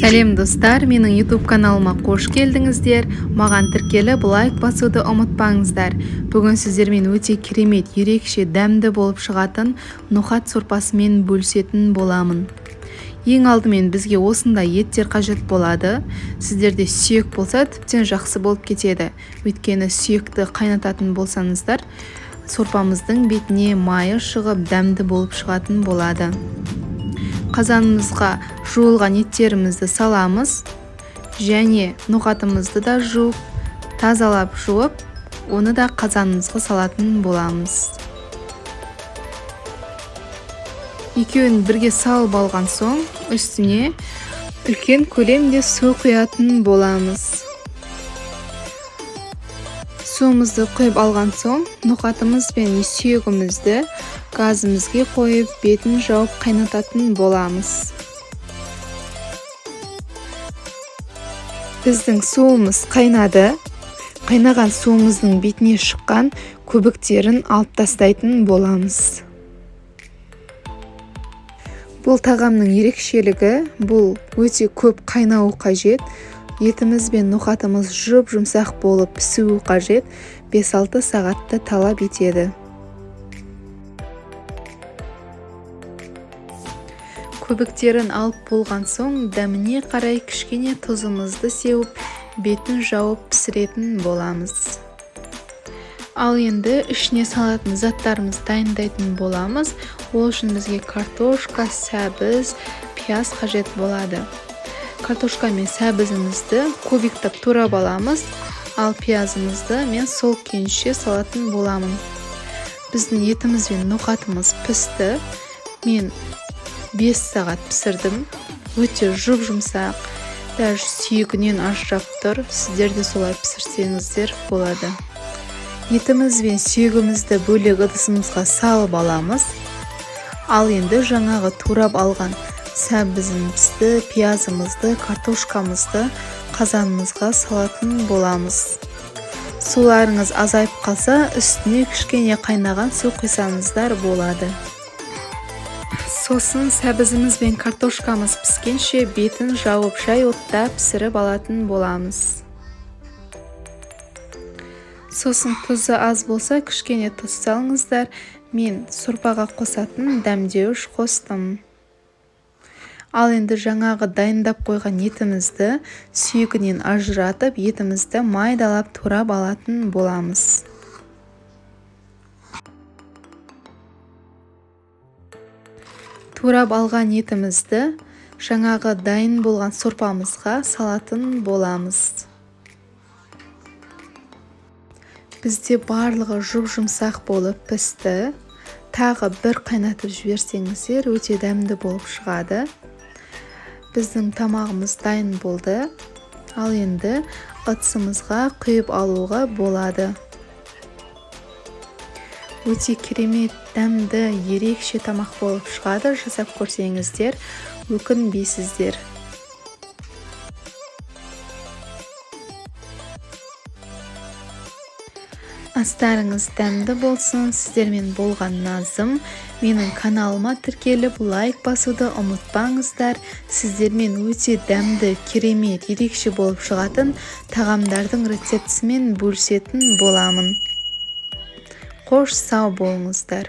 Сәлем достар, менің YouTube каналыма қош келдіңіздер. Маған тіркеліп, лайк басуды ұмытпаңыздар. Бүгін сіздермен өте керемет, ерекше дәмді болып шығатын ноқат сорпасымен бөлісетін боламын. Ең алдымен бізге осындай еттер қажет болады. Сіздерде сүйек болса, тіптен жақсы болып кетеді. Өйткені сүйекті қайнататын болсаңыздар, сорпамыздың бетіне майы шығып, дәмді болып шығатын болады. Қазанымызға жуылған еттерімізді саламыз және ноқатымызды да жуып, тазалап жуып, оны да қазанымызға салатын боламыз. Екеуін бірге салып алған соң, үстіне үлкен көлемде су құятын боламыз. Суымызды құйып алған соң, ноқатымыз бен сүйегімізді газымызге қойып, бетін жауып қайнататын боламыз. Біздің суымыз қайнады. Қайнаған суымыздың бетіне шыққан көбіктерін алып тастайтын боламыз. Бұл тағамның ерекшелігі, бұл өте көп қайнауы қажет. Етіміз бен ноқатымыз жұп-жұмсақ болып пісуі қажет, 5-6 сағатты талап етеді. Көбіктерін алып болған соң, дәміне қарай кішкене тұзымызды сеуіп, бетін жауып пісіретін боламыз. Ал енді ішіне салатын заттарымызды дайындайтын боламыз. Ол үшін бізге картошка, сәбіз, пияз қажет болады. Картошка мен сәбізімізді кубиктап турап аламыз, ал пиязымызды мен сол күйінше салатын боламын. Біздің етіміз бен ноқатымыз пісті. Мен 5 сағат пісірдім. Өте жұп-жұмсақ, даже сүйегінен ажырап тұр. Сіздер де солай пісірсеңіздер болады. Етіміз бен сүйегімізді бөлек ыдысымызға салып аламыз. Ал енді жаңағы турап алған сәбізімізді, пиязымызды, картошкамызды қазанымызға салатын боламыз. Суларыңыз азайып қалса, үстіне кішкене қайнаған су құйсаңыздар болады. Сосын сәбізіміз бен картошкамыз піскенше бетін жауып жай отта пісіріп алатын боламыз. Сосын тұзы аз болса, кішкене тұз салыңыздар. Мен сорпаға қосатын дәмдеуіш қостым. Ал енді жаңағы дайындап қойған етімізді сүйегінен ажыратып, етімізді майдалап турап алатын боламыз. Турап алған етімізді жаңағы дайын болған сорпамызға салатын боламыз. Бізде барлығы жұп-жұмсақ болып пісті. Тағы бір қайнатып жіберсеңіздер, өте дәмді болып шығады. Біздің тамағымыз дайын болды. Ал енді ыдысымызға құйып алуға болады. Өте керемет, дәмді, ерекше тамақ болып шығады. Жасап көрсеңіздер, өкінбейсіздер. Астарыңыз дәмді болсын. Сіздермен болған Назым. Менің каналыма тіркеліп, лайк басуды ұмытпаңыздар. Сіздермен өте дәмді, керемет, ерекше болып шығатын тағамдардың рецептісімен бөлісетін боламын. Қош сау болыңыздар.